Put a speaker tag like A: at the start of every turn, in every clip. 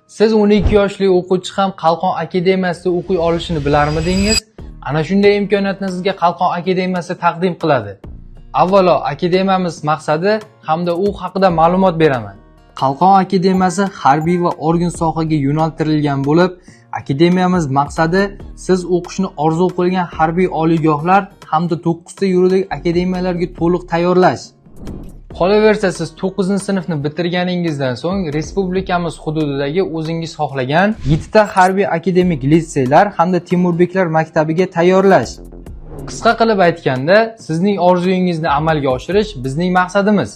A: Siz 12 yoshli o'quvchi ham Qalqon akademiyasida o'qiy olishini bilarmidingiz? Ana shunday imkoniyatni sizga Qalqon akademiyasi taqdim qiladi. Avvalo akademiyamiz maqsadi hamda u haqida ma'lumot beraman. Qalqon akademiyasi harbiy va organ sohaga yo'naltirilgan bo'lib, akademiyamiz maqsadi siz o'qishni orzu qilgan harbiy oliygohlar hamda 9 ta yuridik akademiyalarga to'liq tayyorlash. Qolaversa, siz 9-sinfni bitirganingizdan so'ng respublikamiz hududidagi o'zingiz xohlagan 7 ta harbiy akademik litseylar hamda Temurbeklar maktabiga tayyorlash. Qisqa qilib aytganda, sizning orzuyingizni amalga oshirish bizning maqsadimiz.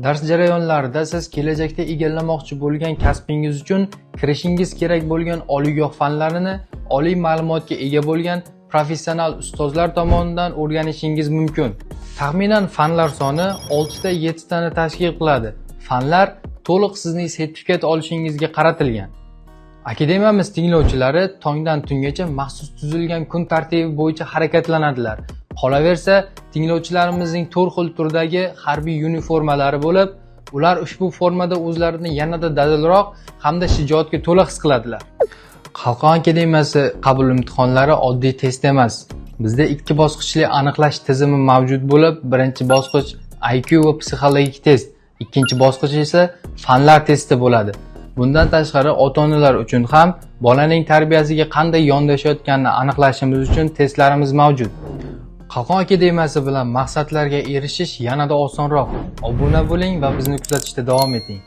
A: Dars jarayonlarida siz kelajakda egallamoqchi bo'lgan kasbingiz uchun kirishingiz kerak bo'lgan oliygoh fanlarini oliy ma'lumotga ega bo'lgan professional ustozlar tomonidan o'rganishingiz mumkin. Taxminan fanlar soni 6 ta 7 tani tashkil qiladi. Fanlar to'liq sizning sertifikat olishingizga qaratilgan. Akademiyamiz tinglovchilari tongdan tungacha maxsus tuzilgan kun tartibi bo'yicha harakatlanadilar. Qolaversa, tinglovchilarimizning to'rt xil turdagi harbiy uniformalari bo'lib, ular ushbu formada o'zlarini yanada dadilroq hamda shijoatga to'la his qiladilar. Qalqon akademiyasi qabul imtihonlari oddiy test emas. Bizda ikki bosqichli aniqlash tizimi mavjud bo'lib, birinchi bosqich IQ va psixologik test, ikkinchi bosqich esa fanlar testi bo'ladi. Bundan tashqari, ota-onalar uchun ham bolaning tarbiyasiga qanday yondashayotganini aniqlashimiz uchun testlarimiz mavjud. Qalqon akademiyasi bilan maqsadlarga erishish yanada osonroq. Obuna bo'ling va bizni kuzatishda davom eting.